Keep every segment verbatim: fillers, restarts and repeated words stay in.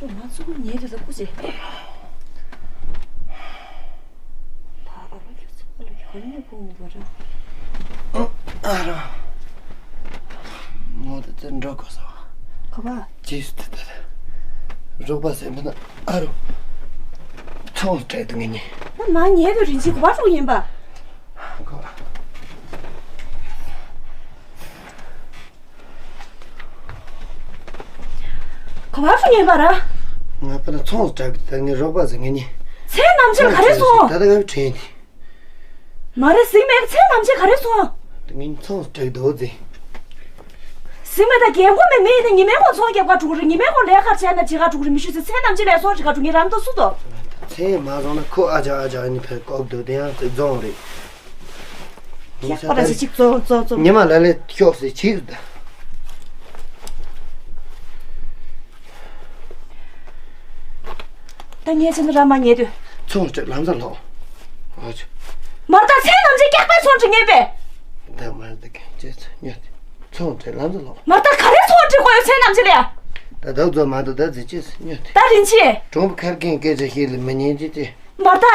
ང་ཚོ་ཉལ་དུས་ད་སྐུ་ཅེ། ད་ཨ་རོ་ཁྱོད་ཚོ་ལ་ག་ནས་ཕུང་བ་ར། ཨ་རོ། ངོ་དེ་ཚོ་འགྲོ་དགོས་སོ། ག་པ། རྗེས་སུ་དེ་ལྟར། རོགས་པ་སེམས་པ་ན་ཨ་རོ། ཚོང་སྤྲད་དུ་ངེས་ཉེ། ང་མ་ཉལ་དུ་རིན་ཆེན་ག་པ་ཕུང་ཡིན་པ། ག་པ། ག་པར་ཕུང་ཡིན་པ་ར། ང་པ་ན་ཚོང་སྤྲད་དུ་ངའི་རོགས་པ་ཟེར་ངེས་ཉེ། མཚན་ནམ་ཕྱེད་ག་རེ་སོང་། ད་ལྟ་ང་དྲན་ཏེ། མ་རེད་ཟིག་མེད་མཚན་ནམ་ཕྱེད་ག་རེ་སོང་། ད་ངས་ཚོང་སྤྲད་འདུག་ཟེ། ཟིག་མེད་ད་རྒན་གོག་མེད་མེད་ཡིན་ན་ཉི་མའི་གོང་ཚོང་རྒྱབ་ག་འགྲོ་གི་རེད། ཉི་མའི་གོང་ལས་ཀར་བྱས་ན་བྱེད་ག་འགྲོ་གི་རེད། མི་ཤུ་ཟེ་མཚན་ནམ་ཕྱེད་ལས་སོང་བྱེད་ག་འགྲོ་ངས་རང་ད་སུ་དོ། མཚན་མ་སོང་ན་ཁོ་ཨ་ཅག་ཨ་ཅག་ནི་ཕེ་ལྐོག་འདུག་དེ་ཡང་དེ་རྫོང་རེད། ཡག་པ་ར་ཅིག་ཅིག་ཙོ་ཙོ་ཙོ། ཉི་མ་ལ་ལས་ཤོག་ཟེ་ཆིག་ད། ད་ངས་ཚེ་འདི་ར་མ་ཉལ་དུས། ཚོང་སྤྲད་ལམ་སང་ལོག་ཨ་ཅོ། མར་ད་མཚན་ནམ་ཕྱེད་སྐྱག་པའི་ཚོང་འགྲིག་ངེས་པས། ད་མར་ད་གན་ཅེ་ཚོ་ཉོ་དེ། ཚོང་སྤྲད་ལམ་སང་ལོག་མར་ད་ག་རེ་ཚོང་འགྲིག་གོ་ཡོད་མཚན་ནམ་ཕྱེད་ལ་ཡ། ད་ད་ཚོ་མ་ད་ད་ཟེ་ཅེ་ཚོ་ཉོ་དེ། ད་རིན་ཆེན། གྲོང་པ་ཁར་གན་སྐད་ཆ་ཤེས་ལ་མི་ཉན་ཅེ་ཅེ། མར་ད།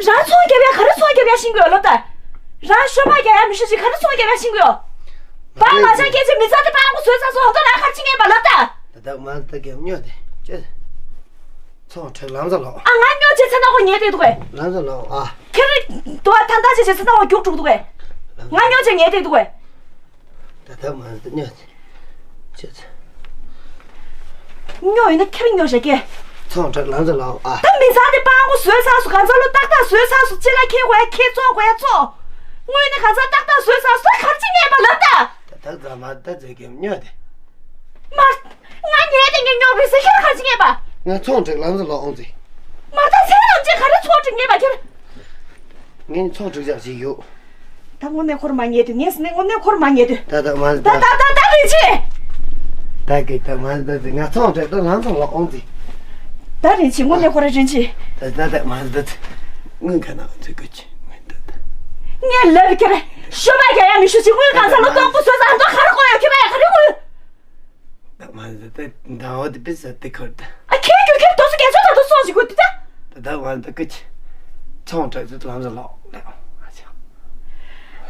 རང་ཚོང་རྒྱབ་ཡ་ག་རེ་ཚོང་རྒྱབ་ཡ་ཤེས་གི་ཡོད་ལབ་ད། རང་ཤོ་མ་རྒྱག་ཡ་མི་ཤེས་ཅིག་ག་རེ་ཚོང་རྒྱབ་ཡ་ཤེས་གི་ཡོད། པང་མ་ཆག་སྐད་ཆ་མི་ཚང་དེ་པང་པོ་བཟོས་ཚར་སོང་ཧོ་ཏོ་རང་ག་རེ་བྱེད་ངེས་པ་ལབ་ད། ད་ད་མ་ད་གན་ཉོ་དེ་ཅེ། ཚོང་སྤྲད་ལམ་སང་ལོག་ཨ་ང་ཉོ་བྱེད་ཚེ་ན་གོ་ཉལ་བསྡད་འདུག་གས། ལམ་སང་ལོག་ཨ། ཁྱེད་རེ་དུ་བ་ཐང་ཐང་བྱེད་བྱེད་ཚེ་ན་གོ་རྒྱུགས་འགྲོ་འདུག་གས། ང་ཉོ་བྱེད་ཉལ་བསྡད་འདུག་གས། ད་ད་མ་ད་ཉོ་ཅེ་ཚོ། ཉོ་ཡིན་ན་ཁྱེད་རེ་ཉོ་བྱེད་ཀྱི། ཚོང་སྤྲད་ལམ་སང་ལོག་ཨ། ད་མི་ཚང་དེ་པང་པོ་བཟོས་ཚར་སོང་ག་ཚ་ལོ་ཏག་ཏག་བཟོས་ཚར་སོང་ཅི་ལ་ཁེ་གོ་ཡ་ཁེ་བཙོང་གོ་ཡ་བཙོང་། དངུལ་ནི་ག་ཚ་ཏག་ཏག་བཟོས་ཚར་སོང་ག་རེ་བྱེད་ངེས་པ་ལབ་ད། ད་ད་ད་མ་ད་ཚོད་ཀྱི་ཉོ་དེ། མ། ང་ཉལ་དེ་ངས་ཉོ་བའི་ཟེར་ཁྱེད་ག་རེ་བྱེད་ངེས་པ། ང་ཚོང་སྤྲད་ལམ་སང་ལོག་ཨོང་ཙི། མར་ད་ཚེ་རང་ཅེ་ག་རེ་ཚོང་སྤྲད་ངེས་པ་ཁྱེད། ངས་ཚོང་སྤྲད་ཡག་ཅིག་ཡོད། ད་དངོས་གནས་ཁོར་མ་ཉལ་དུས་ངས་ནི་དངོས་གནས་ཁོར་མ་ཉལ་དུས། ད་ད་མ་ད་ད་ད་ད་རིན་ཆེན། ད་གི་ད་མ་ད་ད་ང་ཚོང་སྤྲད་ད་ལམ་སང་ལོག་ཨོང་ཙི། ད་རིན་ཆེན་དངོས་གནས་ཁོ་ར་རིན་ཆེན། ད་ད་ད་མ་ད་ད་དངུལ་ཁ་ན་ཚོད་གི་ཅི་དངུལ་ད་ད། ངས་ལབ་ཁྱེད་ཤོ་མ་རྒྱག་ཡ་མི་ཤོ་ཅིག་དངུལ་གང་ཚ་ལོ་སྟོང་པོ་བཟོས་ཚར་འདུག་ག་རེ་དགོས་ཡོད་ཁྱེད་ཡ་ག་རེ་དགོས་ཡོད། ད་མ་ཟེར་ད་ཟླ་བ་དེ་པི་ས་དེ་ཁར་ད། ཨ་ཁྱེད་ཁྱོད་ཁྱེད་དོ་སུ་གས་ཚོད་ད་དོ་སོང་ཞིག་གོ་དེ་ད། ད་ད་མ་ཟེར་ད་ཀི་ཆི། ཚོང་དྲག་ཚོད་ལམ་ཟེར་ལོག་ལེ།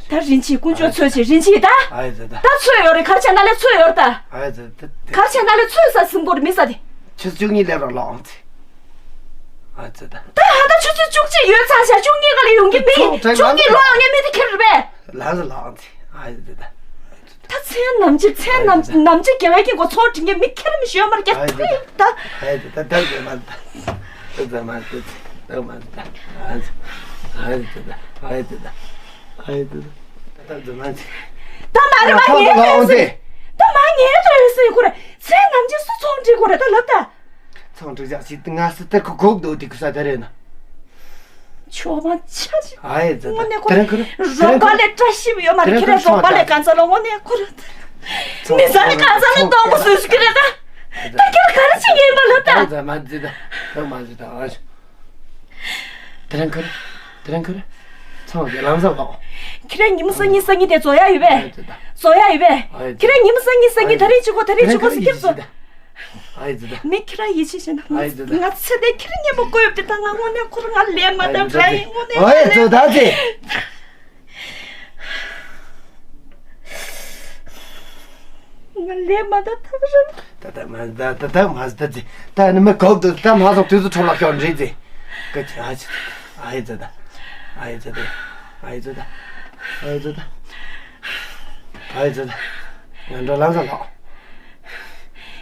ད་རིན་ཆེན་དཀོན་མཆོག་ཚོད་ཆེ་རིན་ཆེན་ད། ཨ་ཡེ་ཟེར་ད། ད་ཚོད་ཡོད་རེད་ག་རེ་བྱས་ན་ལེ་ཚོད་ཡོད་ད། ཨ་ཡེ་ཟེར་ད་ད། ག་རེ་བྱས་ན་ལེ་ཚོད་ས་སིམ་པོ་རེད་མི་ས་དེ། ཆུ་ཚོད་བཅུ་གཉིས་སླེབས་ར་ལོག་ཨང་ཚེ། ཨ་ཡེ་ཟེར་ད། ད་ཧ་ད་ཆུ་ཚོད་བཅུ་གཅིག་ཡོལ་ཚར་ཤག་བཅུ་གཉིས་ག་ལ་ཡོང་གི་མི་ཚོང་དྲག་བཅུ་གཉིས་ལོ་ཡོང་ངེས་མི་དེ་ཁྱེར་རེད་པས། ལམ་ཟེར་ལོག་ཨང་ཚེ། ཨ་ཡེ་ཟེར་ད། ད་མཚན་ནམ་ཕྱེད་མཚན་ནམ་ནམ་ཕྱེད་རྒྱལ་བའི་སྐྱིད་གོ་ཚོགས་དྲིན་གྱི་མི་ཁྱེར་མི་ཞོལ་མར་རྒྱག་ཨ་ཡེ་ད། ད། ཨ་ཡེ་ད་ད་ད་ད་མ་ད། ད་ད་མ་ད་ད་མ་ད། ཨ་ཡེ་ད་ད་ཨ་ཡེ་ད་ད་ཨ་ཡེ་ད་ད། ད་ད་ད་མ་ད། ད་མ་རེད་མ་ཉལ་ཨ་ཡེ་ད་ད། ད་མ་ཉལ་ད་ཡོད་སྲིད་ཁོ་རེད། མཚན་ནམ་ཕྱེད་སུ་ཚོང་འགྲིག་གོ་རེད་ད་ལབ་ད། ཚང་དྲུག་ཅག་ཅིག་ང་སི་ཏར་ཁུ་གོག་དོ་དེ་ཁུ་ས་ད་རེ་ན། ཆོ་མ་ཆ་ཅིག་ཨ་ཡེ་ཛ་ད། དངོས་གནས་ཁོ་དེ་རིང་ཁུ་རེ། རོགས་པ་ལས་བཀྲ་ཤིས་ཡོད་མ་རེད། ཁྱེད་རང་རོགས་པ་ལས་གང་ཚ་ལོ་དངོས་གནས་ཁོ་རེ། མི་ཟ་ནི་གང་ཚ་ལོ་གཏོང་གོ་སུ་ཞིག་རེད་ད། ད་ཁྱེད་རང་ག་རེ་བྱེད་ངེས་པ་ལབ་ད། ཨ་ཛ་མ་ཛི་ད། ད་མ་ཛི་ད་ཨ་ཞུ། དེ་རིང་ཁུ་རེ། དེ་རིང་ཁུ་རེ། ཚང་གི་ལམ་སང་ལོག་ཁྱེད་རང་ཉི་མ་སང་ཉིན་སང་ཉིན་དེ་རྫོགས་ཡ་ཡོད་པས། ཨ་ཛ་ད། རྫོགས་ཡ་ཡོད་པས། ཨ་ཛ་ད། ཁྱེད་རང་ཉི་མ་སང་ཉིན་སང་ཉིན་ད་རེས་གཅིག་གོ་ད་རེས་གཅིག་གོ་ཟེར་ཁྱེད་རྫོགས། ཨ་ཡེ་ཛ་ད། མི་ཁྱེད་རང་ཡིད་ཆེས་བྱས་ན་ང་ང་ཚེ་འདི་ཁྱེད་རང་ཉན་པོ་བསྐོས་ཡོད་དེ་ད་ང་དངོས་གནས་ཁོ་རང་ང་ལས་མ་ད་དྲ་ཡིན་དངོས་གནས་ཨ་ཡེ་ཛ་ད་ཛི། ང་ལས་མ་ད་ཐག་རང་། ད་ད་མ་ད་ད་ད་མ་ད་ཛི། ད་ནི་མི་གོག་ཏུ་ད་མ་སོང་དུས་སུ་ཁྲོམ་ལ་ཤོར་འདྲེ་ཛི། ཀ་ཆ་ཨ་ཆ་ཨ་ཡེ་ཛ་ད། ཨ་ཡེ་ཛ་ད། ཨ་ཡེ་ཛ་ད། ཨ་ཡེ་ཛ་ད། ཨ་ཡེ་ཛ་ད། ང་འགྲོ་ལམ་སང་ལོག་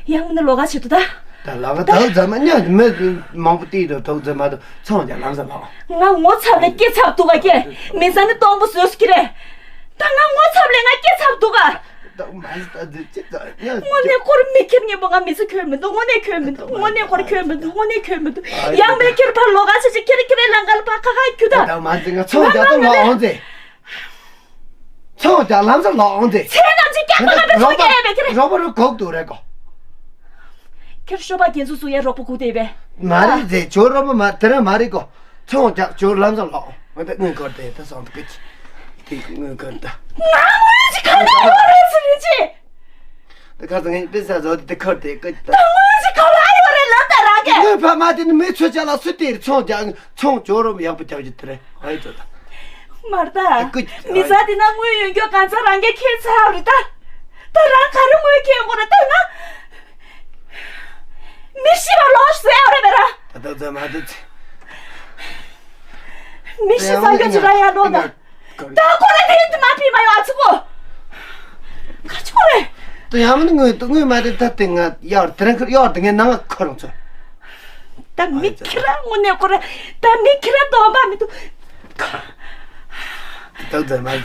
ཡང་མིན་ན་ལོག་ག་བྱེད་དོ་ད། ད་ལོག་ག་ད་ཟ་མ་ཉོ་མི་མང་པོ་བལྟས་འགྲོ་ཐོག་ཟ་མ་ཐོག་ཚོང་རྒྱག་ལམ་སང་ལོག་ང་ངོ་ཚ་ནས་སྐྱེ་ཚབ་འདུག་ག་སྐྱེ། མི་ཟ་ནི་སྟོང་པོ་བཟོས་སུ་ཁྱེར་རེད། ད་ང་ངོ་ཚབ་ལས་ང་སྐྱེ་ཚབ་འདུག་ག་ད་མ་ཟ་ད་ཅི་ད་ཉོ། དངོས་གནས་ཁོར་མི་ཁྱེར་ངེས་པོ་ང་མི་ཚེ་ཁྱོད་མི་འདུག་དངོས་གནས་ཁྱོད་མི་འདུག་དངོས་གནས་ཁོར་ཁྱོད་མི་འདུག་དངོས་གནས་ཁྱོད་མི་འདུག་ཡང་མེད་ཁྱེར་ཕར་ལོག་ག་བྱེད་ཅིག་ཁྱེར་ཁྱེར་ལང་ག་ལ་ཕར་ཁ་ཁ་ཁྱུ་ད། ད་མ་ཟ་ང་ཚོང་རྒྱག་ད་ལོག་འོང་ཟེ། ཚོང་རྒྱག་ལམ་སང་ལོག་འོང་ཟེ། ཚེ་རྣམས་ཀྱི་སྐྱག་པ་ང་ཚོ་ཚོང་རྒྱག་ཡ་མེད་ཁྱེད་རེད། རོགས་པ་རུ་གོག་ཏུ་རེད་གོ། ཁྱེད་ཤོ་པ་རྒྱན་ཚུགས་སུ་ཡ་རོགས་པ་གུག་དེ་བས། མ་རེད་ཟེ་ཇོ་རོགས་པ་མ་དེ་རིང་མ་རེད་གོ། ཚོང་རྒྱག་ཇོ་ལམ་སང་ལོག་ང་ད་དངུལ་སྐོར་དེ་ད་སོང་ད་ཀི་ཅི། དེ་དངུལ་སྐོར་ད། ང་དངུལ་ཅི་ག་ལ་ཡོད་རེད་ཟེར་རེད་ཅི། ད་ཁ་སང་ངས་པེ་ས་བཟོ་དེ་ཁར་དེ་ཀི་ད། ད་དངུལ་ཅི་ག་ལ་ཡོད་རེད་ལབ་ད་རང་ ཨེ། ཕ་མ་དེ་ནི་མི་ཚོ་ཅག་ལ་སུ་དེར་ཚོང་རྒྱག་ཚོང་ཇོ་རོ་ཡག་པོ་རྒྱག་རྒྱུ་དེ་རེད། ཨ་ཡི་ཚོ་ད། མར་ད། ཨ་ཀུ་ཅི། མི་ཚ་དེ་ན་དངུལ་ཡོད་རྒྱུ་གང་ཚ་རང་གིས་ཁྱེད་ཚ་རེད་ད། ད་རང་ག་རེ་དངུལ་ཁྱེད་དགོས་རེད་ད་ན། མི་ཤི་བ་ལོག་ཟེར་ཡོད་རེད་པས་ར། ད་ད་ད་མ་ད་ཚེ། མི་ཤི་ས་རྒྱུ་ཅི་ར་ཡ་ལོ་ད། ད་ཁོ་རེ་དེ་མ་ཕི་མ་ཡོད་ཨ་ཚི་ཀོ། ག་ཅི་ཁོ་རེ། ད་ཡང་མིན་དངོས་དངོས་མ་རེད། ད་དེ་ང་ཡར་དེ་རིང་ཁར་ཡར་དེ་ངའི་ནང་ཁ་རང་ཚོ། ད་མི་ཁྱེད་རང་དངོས་གནས་ཁོ་རེ། ད་མི་ཁྱེད་རང་སྟོན་པ་མི་འདུག་ད་ད་མ་རེད།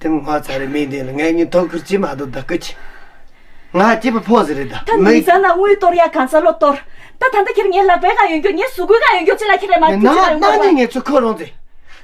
དེ་ང་ཚ་རེ་མི་འདི་ལ་ངས་ཉིན་ཐོག་ཁུར་ཅི་མ་འདུག་ད་ཀི་ཅི། ང་སྐྱིད་པ་ཕོ་ཟེར་རེད་ད། ད་མི་ཚ་ན་དངུལ་གཏོར་ཡ་གང་ཚ་ལོ་གཏོར། ད་ད་ལྟ་ཁྱེད་ངའི་ལག་པའི་ག་ཡོད་རྒྱུ་ངའི་གཟུགས་པོའི་ག་ཡོད་རྒྱུ་ཅི་ལ་ཁྱེད་རེ་མ་ཁྱེད་ཅི་ལ་ཡོང་གོ་ནང་ནས་ངས་ཚུར་ཁོ་རོང་ཚེ།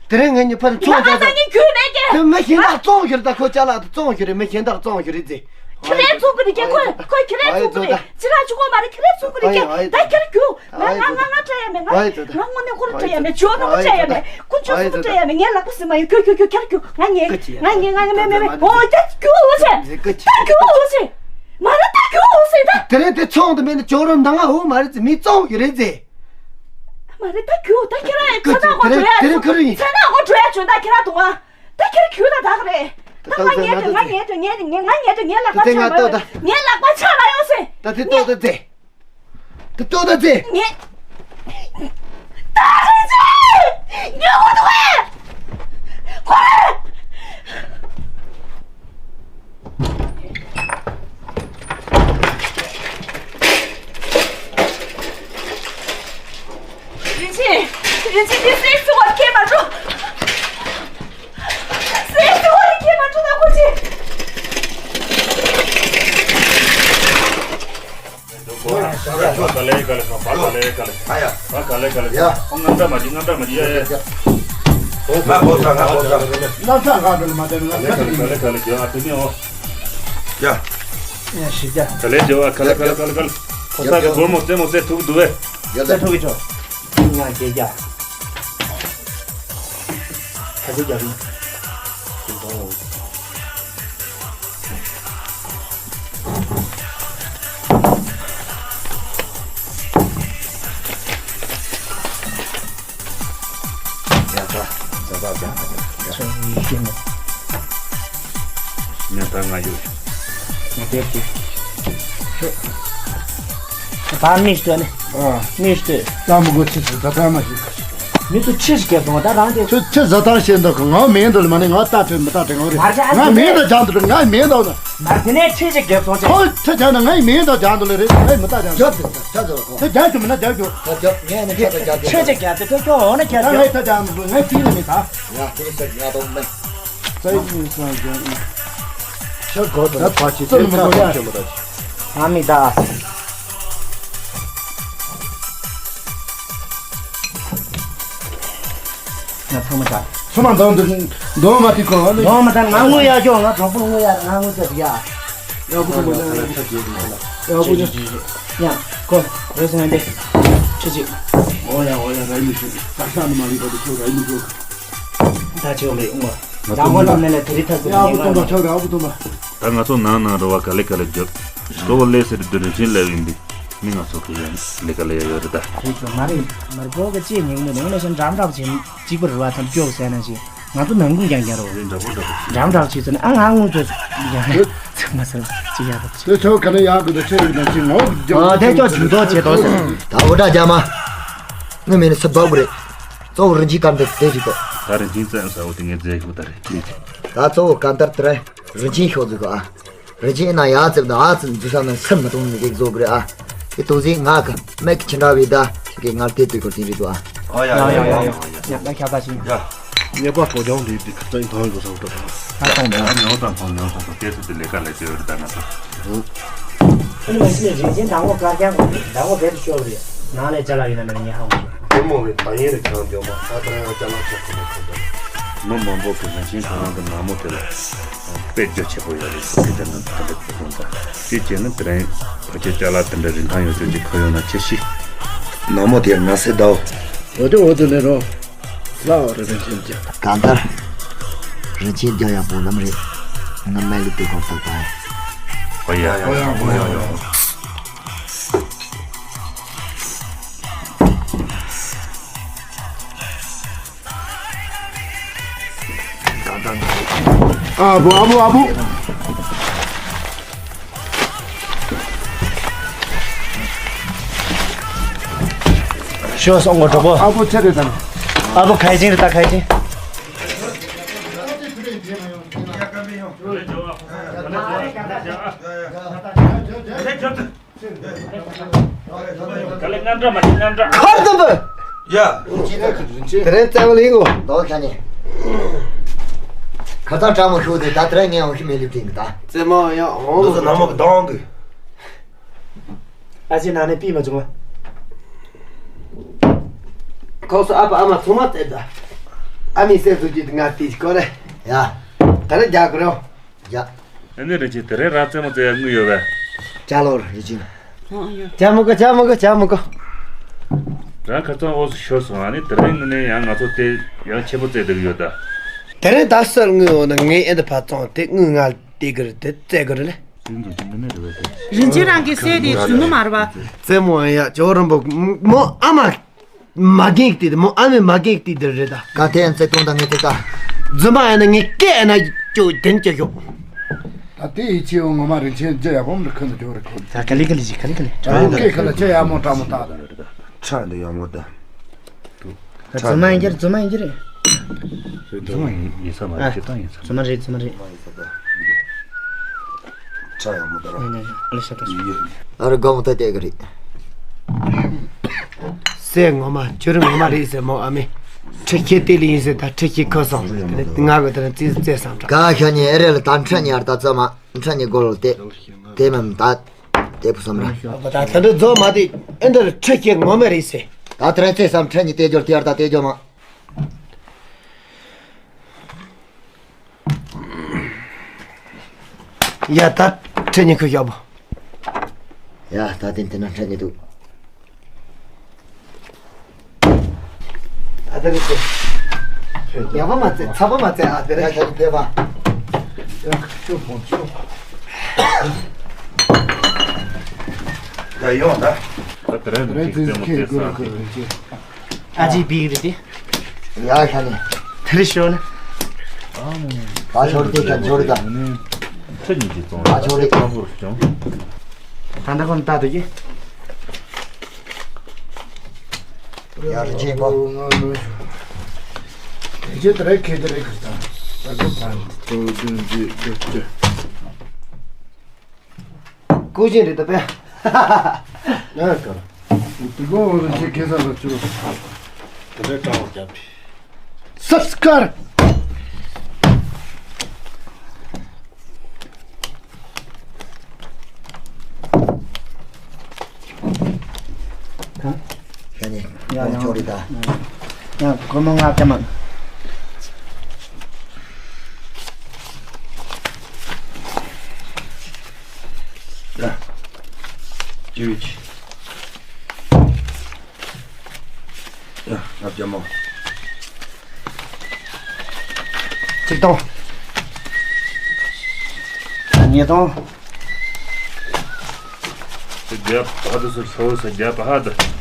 དེ་རིང་ངས་ཉི་ཕར་ཚོང་རྒྱག་ད་ངས་རྒྱུས་མེད་ཀྱི། དེ་མི་གཞན་དག་བཙོང་ཞོར་ད་ཁོ་ཅ་ལག་དེ་བཙོང་ཞོར་རེད། མི་གཞན་དག་བཙོང་ཞོར་རེད་ཟེ། ཁྱེད་རེ་བཙོང་གི་རེད་ཀྱི། ཁོས་ཁོས་ཁྱེད་རེ་བཙོང་གི་རེད། ཅི་ལ་ཆུ་ཁོ་མ་རེད། ཁྱེད་རེ་བཙོང་གི་རེད་ཀྱི། ད་ཁྱེད་རྒྱུ། ང་ང་ང་ང་སྤྲད་ཡ་མེད། ང་ང་དངོས་གནས་ཁོ་རང་སྤྲད་ཡ་མེད། ཇོ་ནོ་ཁོ་སྤྲད་ཡ་མེད། ཁོ་ཇོ་སུ་ཁོ་སྤྲད་ཡ་མེད། ངའི་ལག་པ་ཟིན་མ་ཡོད། ཁྱོད་ཁྱོད་ཁྱོད་ཁྱེད་རྒྱུ། ང་ངས་ང་ངས་ང་ངས་མེད་མེད་མེད། ཨོ་ད་རྒྱུ་འོ་ཟེ། ད་རྒྱུ་འོ་ཟེ། མ་རེད་ད་རྒྱུ་འོ་ཟེ་ད། དེ་རིང་དེ་ཚོང་དུ་མེད་ན་ཇོ་རོ་འདང་ང་འོ་མ་རེད་ཟེ། མི་བཙོང་གི་རེད་ཟེ། མ་རེད་ད་རྒྱུ། ད་ཁྱེད་རང་ཚ་ནག་གོ་འགྲོ་ཡ། དེ་རིང་ཁ་རུ་ཡིན། ཚ་ནག་གོ་འགྲོ་ཡ་བྱོན་ད་ཁྱེད་རང་དུ་ང་། ད་ཁྱེད་རྒྱུ་ད་ད་ག་རེད། ད་ང་ངས་དུ་ང་ངས་དུ་ངས་ངས་ང་ངས་དུ་ངའི་ལག་པ་ད་དེ་ཆག་ང་མ་ཡོང་། ངའི་ལག་པ་ཆག་མ་ཡོང་ཟེ། ད་དེ་ཏོ་ད་ཟེ། ད་ལྟོ་ད་ཚེ། ངས། ད་རེས་ཚེ། ཉོ་གོ་འདུག་གས། ཁོ་རེ། རིན་ཆེན། རིན་ཆེན་དེ་སེམས་སུ་བར་ཁྱེད་མ་འགྲོ། སེམས་སུ་བར་ཁྱེད་མ་འགྲོ་ན་ཁོ་ཆེ། ཉལ་ཐ་ང་ཡོད། ད་མི་ཤི་ནི། མི་ཤི། ད་མི་གོ་ཆི་ཆི་ད་ད་མ་ཤི། མི་ཚོ་ཁྲི་ཞིག་བརྒྱབ་སོང་བ་ད་རང་དེ། ཁྱོད་ཁྱོད་བཟའ་ཐང་བཤད་འདུག་གི། ང་མིང་འདུག་ལ་མ་ནི་ང་ལྟ་ཐུབ་མི་ལྟ་དྲན་གི་རེད། ང་མིང་དང་སྦྱར་འདུག་ང་མིང་འདུག་ན། མ་དེ་ནས་ཁྲི་ཞིག་བརྒྱབ་སོང་ཅེས། ཁོ་ཁྲི་བརྒྱབ་ན་ངའི་མིང་དང་སྦྱར་འདུག་ལ་རེད། ངས་མི་ལྟ་སྦྱར་འདུག་ཁྲི་བརྒྱབ་རྒྱུ་མིན་ན་རྒྱབ་རྒྱུ། ད་རྒྱབ་ངས་ནི་ཁྲི་དང་རྒྱབ་རྒྱུ། ཁྲི་ཞིག་བརྒྱབ་དེ་ཁྱོད་ཁྱོད་འོ་ན་རྒྱབ་ད་རྒྱུ། ངས་ད་སྦྱར་འདུག་ངས་ཁྲི་ལ་མི་ད། ཡ་ཁྲི་ཞིག་ཡ་དོ་མེད། ས་ཡི་ཁྲི་ཞིག་ཡ་དོ་མེད། ཤ་གོ་དང་ཕ་ཆེ་ཚོ་མི་གོ་ཡ། ང་མི་ད། ང་ཚང་མ་ད། ཚང་མ་འདང་འདུག་འདང་མ་ཐིག་གོ་ཨ་ནི། འདང་མ་ད་ང་དངུལ་གཡར་ཤོག་ང་གྲོགས་པོ་དངུལ་གཡར། ང་དངུལ་གཡར་ཡ། ཡག་པོ་འདུག་མ་ད་ཡག་པོ་འདུག་ཡ་ཁོ་རེ་སོང་ཡ་འདི། ཁྲི་གཅིག་འོ་ཡ་འོ་ཡ་ར་ཡི་མི་ཤོད། ད་ཤ་ནི་མ་རིག་པ་དུ་ཁྱོད་ར་ཡི་མི་ཤོད། ད་ཆེ་བ་མེད་ཨུ་མ། ང་ཚོ་ལ་མེད་ལ་དེ་རི་ཐ་ཚུ་ཡག་པོ་འདུག་མ་ཁྱོད་ར་ཡག་པོ་འདུག་མ། ད་ང་ཚོ་ནང་ནང་རུ་བ་ག་ལེ་ག་ལེ་རྒྱབ། གཙོ་བོ་ལས་ཟེར་དུ་རིན་ཆེན་ལས་ཡིན་པས་མི་ང་ཚོ་གི་ཡང་ལས་ཀ་ལས་ཡ་ཡོད་རེད་ད། རེད་ཚོ་མ་རེད། མར་གོ་ག་ཅེས་ཉེ་གི་མོ་ནང་ལས་ཤན་འགྲམ་འགྲམ་བྱེད་གཅིག་པར་རུ་བ་ཐམས་ཅད་ཟེར་ན་ཞིག་ང་ཚོ་ནང་ཁུལ་ཀྱང་ཀྱང་རོ། འགྲམ་འགྲམ་བྱེད་ཚོ་ནི་ཨ་ང་དངོས་ཚོ་ཡང་ཚང་མ་ཟེར་ཅི་ཡ་རོ་ཅི། དེ་ཚོ་ག་ནས་ཡག་གི་དེ་ཚོ་ཡིན་ན་ཅི་ངོ་ཨ་དེ་ཅོ་ཇུས་གཏོགས་བྱེད་དོ་ཟེར། ད་འུ་དྲ་རྒྱ་མ་ངའི་མིང་ནི་སི་བབ་གི་རེད། གཙོ་བོ་རིན་ཆེན་སྐར་འདི་དེ་ཞིག་གོ། ད་རིན་ཆེན་བཙན་ས་འོ་དེ་ངས་རྫས་ཤོག་ད་རེད། ད་གཙོ་བོ་ག་འདར་དེ་རེད། རིན་ཆེན་ཤོག་ཟིག་གོ་ཨ། རིན་ཆེན་ན་ཡ་ཙེབ་དང་ཨ་ཙེབ་འཛུལ་ས་ན་སེམས་མི་གཏོང་ནི་གེགས་བཟོ་གི་རེད་ཨ། དེ་དུས་ཟིག་ང་གི་མིག་གི་ཁྱི་འདྲ་བའི་ད་ཁྱི་གེ་ངར་དེ་དུས་སྐོར་དེ་རེད་དོ་ཨ། ཨོ་ཡ་ཡ་ཡ་ཡ་ཡ། ཡ་ད་ཁྱབ་པ་ཞིག་ཡ། ཉེས་པ་གོ་ཀྱང་འདི་འདི་ཁ་ཚན་ཐང་གི་སོང་ད། ད་ཐང་མེད་ཨ། ཉོ་དང་ཐང་ཉོ་སོང་ད་སྐད་སུ་དེ་ལས་ཀ་ལས་ཀྱི་ཡོད་རེད་ད་ང་ཚོ། ཨ་ནི་མ་གཞི་ནས་རིན་ཆེན་དང་པོ་དཀར་རྐྱང་དང་པོ་རྦད་དེ་ཤོར་བ་རེད། ནང་ལས་ཅ་ལག་ཡིན་ན་མིན་ན་ངས་ཧ་གོ་མ་སོང་། དེ་མོ་བའི་ད་ཡིན་རེད་ཁྱང་འཇོག་མ་ད་ད་ཡང་ཅ་ལག་ཆགས་ཐུབ་པ་ཁོ་ད། མི་མང་པོ་གི་རིན་ཆེན་ཁོ་རང་གི་ནག་མོ་དེ་ལ་དཔེ་རྒྱུ་ཆེ་པོ་ཡོད་རེད་ཟེར་གི་དེ་ནི་ད་འདི་ཁོ་སོང་ད། དེ་བྱས་ན་དེ་རིང་ཕལ་ཆེར་ཅ་ལག་དེ་འདྲ་རིན་ཐང་ཡོད་རྒྱུ་ཅིག་ཁོ་ཡོང་ན་ཆེ་ཤི། ནག་མོ་དེ་ང་སེ་ཟླའོ། འོ་དེ་འོ་དེ་ལས་རོ། ལའོ་རེ་རིན་ཆེན་རྒྱ། གང་ལྟར། རིན་ཆེན་རྒྱ་ཡག་པོ་ལམ་རེད། ང་མལ་ལི་དུས་གང་ལྟར་དང་། ཧོ་ཡ་ཧོ་ཡ་ཧོ་ཡ་ཧོ་ཡ། ཨ་བུ། ཨ་བུ། ཨ་བུ། ཤོ་སོང་གོ་གྲོགས་པོ། ཨ་བུ་ཆེ་རེད་དམ། ཨ་བུ་ཁའི་ཅིང་རེད་ད། ཁའི་ཅིང་། ག་ལེ་རྔམ་སྐྲག་མ་བྱེད། རྔམ་སྐྲག་ཁར་དུ་འབུ། ཡ། དེ་རིང་རྩེད་མོ་ལེན་གོ། ལྡོག་ཁྱ་ནི། ཁ་ཚ་གྲང་མོ་ཤོག་དེ་ད་དེ་རིང་ངས་འོང་ཤི་མེད་ལུགས་དྲན་གི་ད། རྩེད་མོ་ཡ་འོང་། འདི་ཚོ་ནང་མོ་གི་གདོང་གི། ཨ་ཅེ་ན་ནས་པི་མ་བྱུང་བ། ཁོ་སོ་ཨ་ཕ་ཨ་མ་ཚང་མ་རྩེད་ད། ཨ་མའི་སེམས་སུ་ཅི་ང་དེ་ཅི་གོ་རེ། ཡ། ད་རེ་རྒྱག་གི་རོ། ཡ། ཨ་ནི་རིན་ཆེན་དེ་རིང་ར་རྩེད་མོ་རྩེ་ཡ་དངུལ་ཡོད་པས། ཅ་ལོ་རིན་ཆེན། ཅ་མོ་གོ། ཅ་མོ་གོ། ཅ་མོ་གོ། རང་ཁ་ཚང་འོག་སུ་ཤོར་སོང་། ཨ་ནི་དེ་རིང་ངི་ནས་ཡང་ང་ཚོ་དེ་ཡང་ཆེན་པོ་རྩེ་བསྡད་ཀྱི་ཡོད་ད། དེ་རིང་ད་སར་དངུལ་འོང་ན་ངས་ཨེ་འདི་ཕ་ཚང་དེ་དངུལ་ང་དེ་གི་རེད། དེ་རྩེ་གི་རེད་ལེ། རིན་ཆེན་རང་གི་སྲས་དེ་བཟུང་ནི་མ་རེད་པ། རྩེད་མོ་ཡ་ཇོ་རིན་པོ་མོ་ཨ་མ། མ་རྒན་གྱི་དེ་མོ་ཨ་མའི་མ་རྒན་གྱི་དེ་རེད་ད། ག་དེ་ཡང་བརྩེ་དུང་དང་ངེས་ཚིག་ད། རྫུན་མ་ཡང་ན་ངས་སྐད་ཡང་ན་ཅོ་དེན་ཅོ་ཤོག་ད་དེ་ཡི་ཆེ་བོ་ངོ་མ་རིན་ཆེན་རྒྱ་ཡག་པོ་མི་ཁོ་ན་ཇོ་རེ་ཁོ། ད་ག་ལེ་ག་ལེ་ཞིག་ག་ལེ་ག་ལེ། ཨ་སྐད་ཁ་ལ་ཆེ་ཡག་མོ་དྲག་མོ་ད། ཁྲག་འདི་ཡག་མོ་ད། རྫུན་མ་ཡིན་གྱི་རེད། རྫུན་མ་ཡིན་གྱི་རེད། རྫུན་མ་ཡིན་ཡིན་ས་མ་རེད། ཨ། ཁྱེད་རང་ཡིན་ས་མ་རེད། རྫུན་མ་རེད། རྫུན་མ་རེད། ཁྲག་ཡག་མོ་ད་ར། ཡིན་ཡིན་ཡིན། ཨ་ལེ་ཤ་ད་ཤ། ཡིན་ཡིན། ཨ་རི་དགའ་མོ་ད་བལྟས་གི་རེད། སྲས་ངོ་མ་ཁྱོད་རང་ངོ་མ་རེད་ཟེར་མོ་ཨ་མས། ཁྲི་ཁྱེད་དེ་ལ་ཡིན་ཟེར་ད་ཁྲི་ཁྱེད་ཁ་སང་དེ་ང་གི་དེ་རང་རྩིས་རྩེ་བསམ་དྲ། ག་ཤ་ཉེ་ཨེ་རེད་ལ་ད་ཁྲི་ཉེ་ཨར་ད་ཙམ་མ་ཁྲི་ཉེ་གོ་ལ་དེ་དེ་མམ་ད་དེ་བུ་བསམ་ར། ད་ད་འདི་རྫོགས་མ་དེ་ཨེ་འདིར་ཁྲི་ཁྱེད་ངོ་མ་རེད་ཟེར། ད་དེ་རང་རྩེ་བསམ་ཁྲི་ཉེ་དེ་སྦྱོར་དེ་ཨར་ད་དེ་སྦྱོར་མ། ཡ་ད་ཁྲི་ཉེ་ཁུ་ཡག་པོ། ཡ་ད་དེ་དེ་ན་ཁྲི་ཉེ་འདུག་ཨ་ད་རེད་དེ། ཡག་པོ་མ་རྩེ་ཚ་པོ་མ་རྩེ་ཨ་དེ་རེད། ཡ་ཤ་ཕེབས་པ། ཡ་ཁྱོད་ཕོང་ཆུ། ད་ཡོང་ད། ད་དེ་རེད་དེ་ཁྱེད་ཀྱི་རྩེད་མོ་རྩེ་ས་དེ། ཨ་ཅེ་བིག་རེད་དེ། ཡ་ཤ་ནི། དེ་རེད་ཤོ་ན། ད་ཤོར་དེ་ད་ཤོར་ད། ཁྲི་ཉིས་ཀྱི་ཙོང་ད་ཤོར་དེ། ཁམ་བུར་བྱུང་། ད་ལྟ་ཁོ་ན་ལྟ་དུ་གི། ཡ་རི་ཅེ་པོ། རི་ཅེ་དེ་རེད་ཁེ་དེ་རེད་ཁ་ད། ད་གོ་ད། ཏོ་ཏོ་ཏོ་ཏོ། ཀུ་ཅན་རེད་ད་པས། ཡ་ཀར། དེ་གོ་འོ་ཟེར་ཁྱེད་ཁེ་ས་ལ་ཆུ། དེ་འདྲའི་གྲང་བ་རྒྱབ་ཀྱི། སབ་སི་ཀར། ཤ་ནི། ཡ་ཡང་ཆོ་རི་ད། ཡ་གོ་མོ་ང་ཀྱ་མ། ཡ། ཅི་བི་ཅི། ཡ། ང་ཀྱ་མ། ཆིག་སྟོང་། ཉིས་སྟོང་། རྒྱ་ཕ་དུ་སུ་ཧྲོ་སུ་རྒྱ་ཕ་ཧ་དུ།